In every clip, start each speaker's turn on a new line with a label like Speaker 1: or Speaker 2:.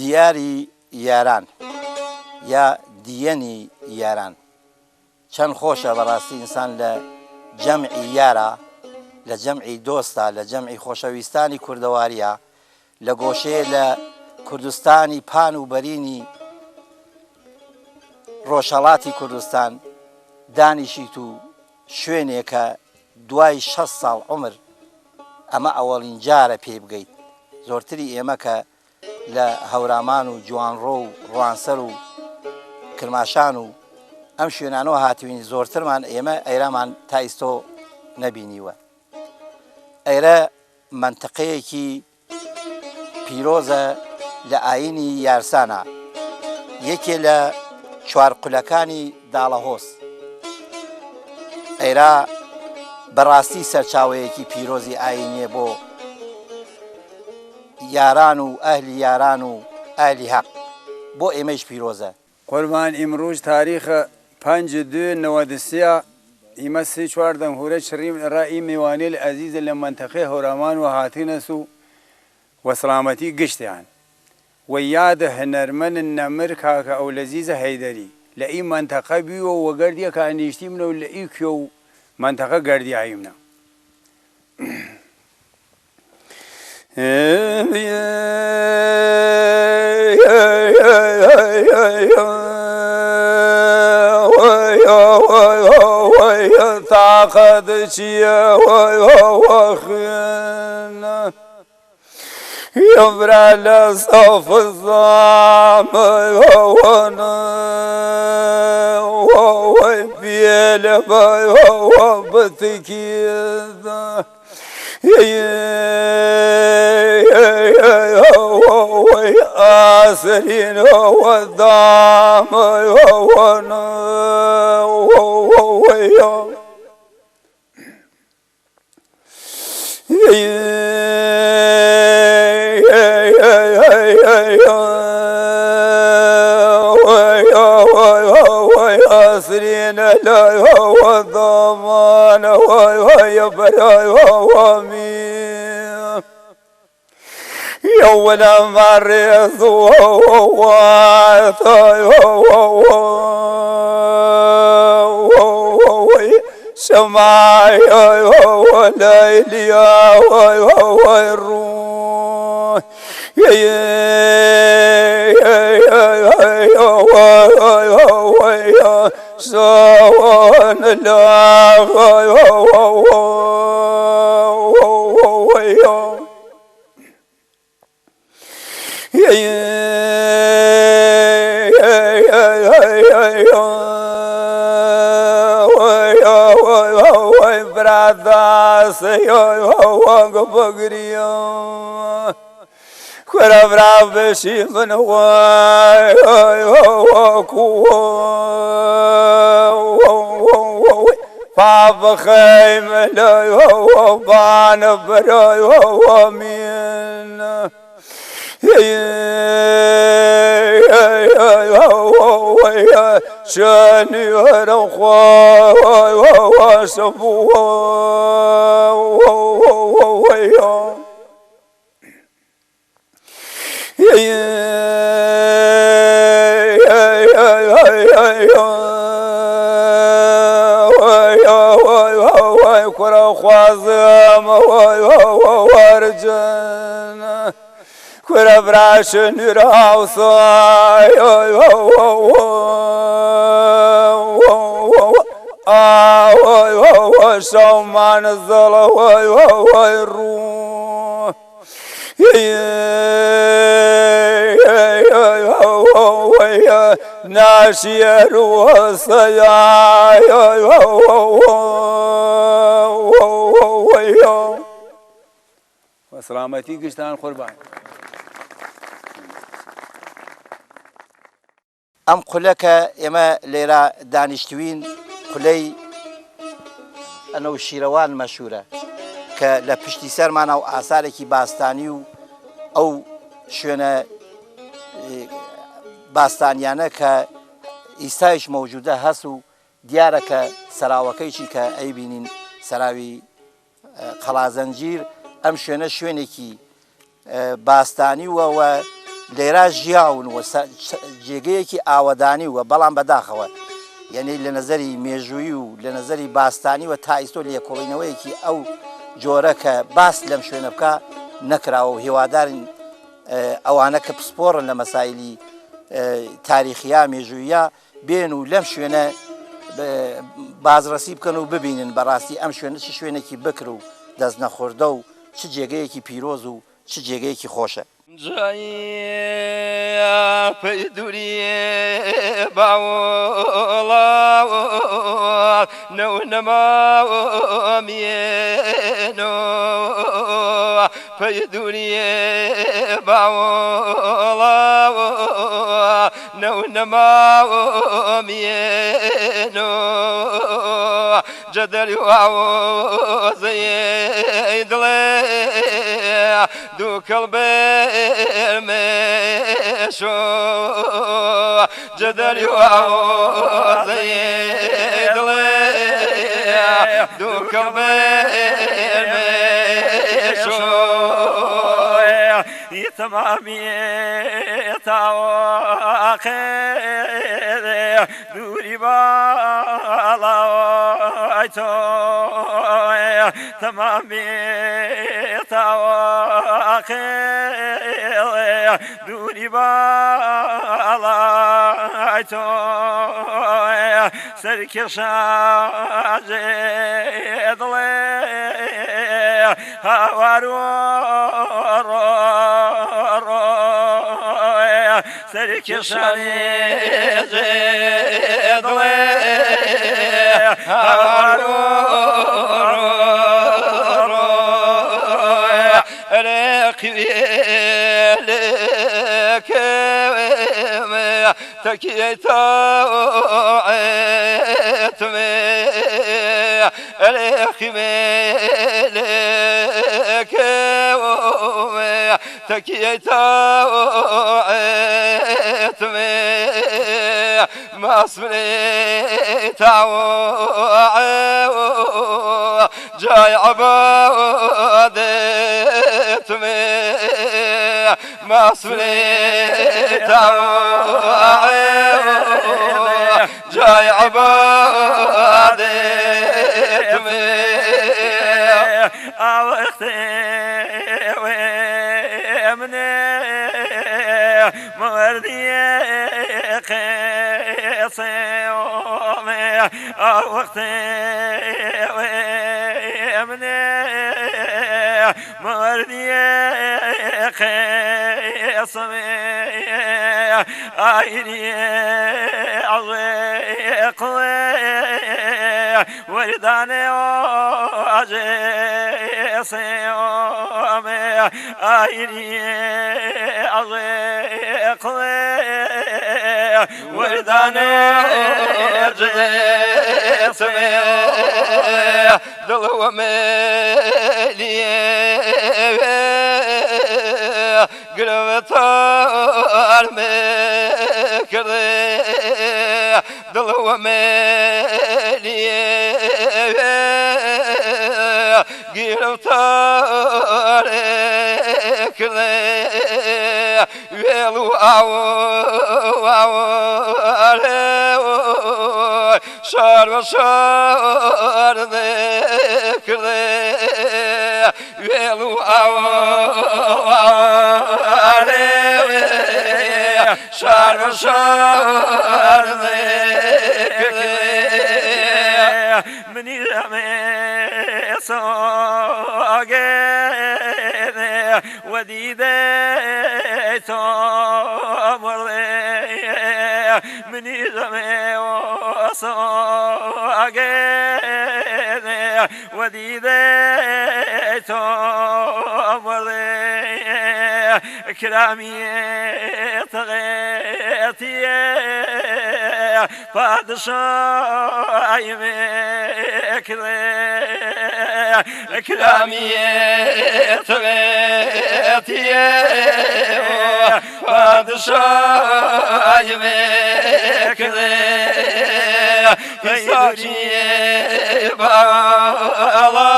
Speaker 1: دیاری یاران یا دیەنی یاران. چەند خۆشە بەڕاستی ئینسان لە جەمعی یارا لە جەمعی دۆستا لە جەمعی خۆشەویستانی کوردەواریە لە گۆشەیە لە کوردستانی پان و بەرینی ڕۆژهەڵاتی کوردستان دانیشیت و شوێنێکە دوای 6 ساڵ عمر ئەمە ئەوەڵین جارە پێی بگەیت زۆرتری ئێمە کە لە هەورامان و جوانڕۆ و ڕوانسەر و کرماشان و ئەم شوێنانەوە هاتوین زۆرترمان ئێمە ئەیرامان تا ئیستۆ نەبینیوە ئەیرە مەنتقەیەکی پیرۆزە لە ئاینی یارسانە یەکێ لە چوار قولەکانی داڵەهۆس ئەیرا بەڕاستی سەرچاوەیەکی پیرۆزی ئاینیە بۆ یاران و ئەهلی یاران و ئەهلی هەق بۆ ئێمەیش پیرۆزە.
Speaker 2: قوربان ئیمڕووژ تاریخ پەنج دو نەوەد سێ ئیمە سێ چوار دەنگ هوورە چڕیمن ئڕا ئی مێوانەیل ئەزیزە لە مەنتەقەی هەورامان وە هاتنەس و وە سڵامەتی گشتێان وە یاد هنەرمەن نەمر کاکە ئەولەزیز هەیدەری لە ئی مەنتەقە بیوە و وەگەرد یەکا نیشتیمنە و لە ئی کۊە و مەنتەقە گەردیایمنە. تاقەت چییە خوێن یبرا لە سەف پێ لە بتکیدا آسرين والدام آسرين لا والضمان ويبرا ومين يوم مريض سماي وليلي والروح سوان لا سلامەتی گشتان قوربان.
Speaker 1: ئەم قولە کە ئێمە لێرە دانیشتوین قولەی ئەنەوشیرەوان مەشهورە کە لە پشتی سەرمانە و ئاسارێکی باستانی و ئەو شوێنە باستانیانە کە ئیستایش مەوجودە هەس و دیارە کە سەراوەکەیشی کە ئەیبینین سەراوی قەڵازەنجیر ئەم شوێنە شوێنێکی باستانی وە وە. لێرا ژیاون و جێگەیەکی ئاوەدانی و بەڵام بەداخەوە یعنی لە نەزەری مێژوویی و لە نەزەری باستانی و تا ئیستۆ لێکۆڵینەوەیەکی ئەو جۆرە کە باس لەم شوێنە بکە نەکراوە و هیوادارین ئەوانە کە پسپۆڕن لە مەسایلی تاریخیا مێژوویە بێن و لەم شوێنە بازرەسی بکەن و ببینن بەڕاستی ئەم شوێنە چ شوێنێکی بکر و دەست نەخوردە و چ جێگەیەکی پیرۆز و چ جێگەیەکی خۆشە.
Speaker 3: پەی دووری باوڵا نەو نەمامیێنۆ پەی دووری باوڵا نەو نەمامیێنۆ جەدەری واوزەی دڵێ دووکەڵ بێرمێشۆ جەدەری واوزەی دڵێ دووکەڵ بێرمێشۆ تەمامی تاواقێ دووری باڵای تۆ تەمامی تاواقێ دووری باڵای تۆ سەرکێشاجێ دڵێ هاوار سەرکێشانێ دڵێ هاوار تەکیەتەعتمێ ماسمێ تاوعێ جای عبادتمێ ماسمێ تاوعێ جای عبادتمێ ئاوەختێ منێ مردیێ قێسێ ئاوەختێ منێ مردیێ قێسمێ ئایریێ عەڵێ وردانێ ئاجێسێ ئایریێ عەڵێ وردانێ جێسمێ دڵوە مێلیێ گرفتار مێکردێ دڵوە مێلیێ گرفتار کردێ وێڵ و ئاو شار بە شار دەکردێ وێڵ و ئاو شار بە شار دەکردێ منی لەمێ سۆگێ وەدیدەی تۆ مڕێ منی لەمێ سۆگێ وەدیدەی تۆ مڕێ کرامی تغێتیە پادشای مێکرێ کرامی تغێتیە پادشای مێکرێ ساکی باڵا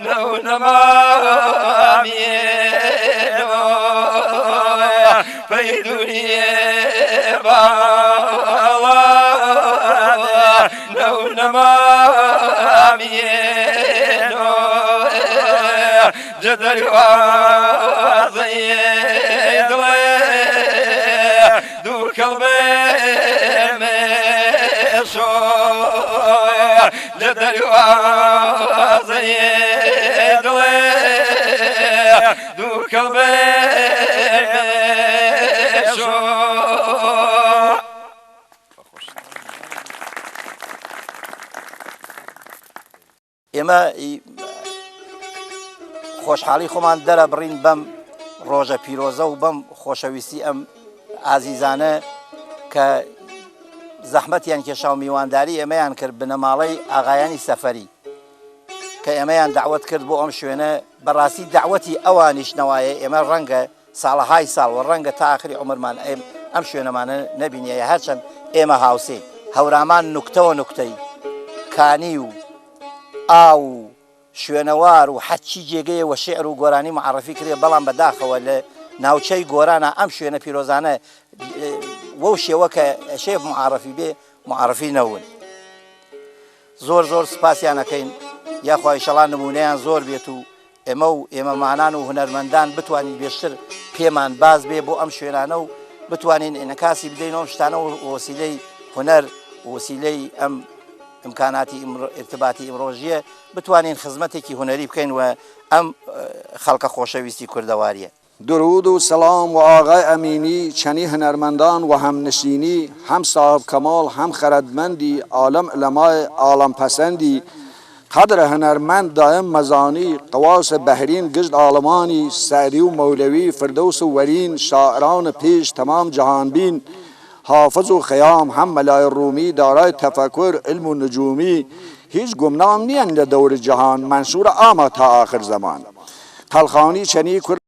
Speaker 3: نەو نەمامیێ باڵا نەو نەمامیێنۆ جە دەروازەی دڵێ دووکەڵ بێ مێشۆ لە دەروازەی دڵێ دووکەڵ بێ مێشۆ.
Speaker 1: ئێمە خۆشحاڵی خۆمان دەرەبڕین بەم ڕۆژە پیرۆزە و بەم خۆشەویستی ئەم ئازیزانە کە زەحمەتیان کێشا و میوانداری ئێمەیان کرد بنەماڵەی ئاغایانی سەفەری کە ئێمەیان داوت کرد بۆ ئەم شوێنە بەڕاستی داوەتی ئەوانیش نەوایە ئێمە ڕەنگە ساڵەهای ساڵ و ڕەنگە تا ئاخری عومرمان ئەم شوێنەمانە نەبینیایە هەرچەند ئێمە هاوسێین هەورامان نوکتەوە نوکتەی کانی و ئاو و شوێنەوار و هەرچی جێگەیە وە شیعر و گۆرانی معەڕفی کرێ بەڵام بە داخەوە لە ناوچەی گۆرانە ئەم شوێنە پیرۆزانە وەو شێوە کە شێف معەڕفی بێ معەڕفی نەون زۆر زۆر سپاسیان ئەکەین یاخوا ئیشەڵا نمونەیان زۆر بێت و ئێمە و ئێمەمانان و هونەرمەندان بتوانین بێشتر پێمان باز بێ بۆ ئەم شوێنانە و بتوانین ئینعکاسی بدەین ئەم شتانە و وەسیلەی هونەر وسیلەی ئەم ئیمکاناتی ئیرتباتی ئیمڕۆژیە بتوانین خزمەتێکی هونەری بکەین و ئەم خەڵکە خۆشەویستی کوردەواریە.
Speaker 4: درود و سلام و آقای امینی چنی هنرمندان و همنشینی هم صاحب کمال هم خردمندی عالم علمای عالم پسندی قدر هنرمند دایم مزانی قواس بحرین گشت عالمانی سعدی و مولوی فردوس و ورین شاعران پیش تمام جهان بین حافظ و خیام هم ملای رومی دارای تفکر علم و نجومی هیچ گمنام نیان لە دور جهان منشور عامە تا آخر زمان قەڵخانی چەنی کورد.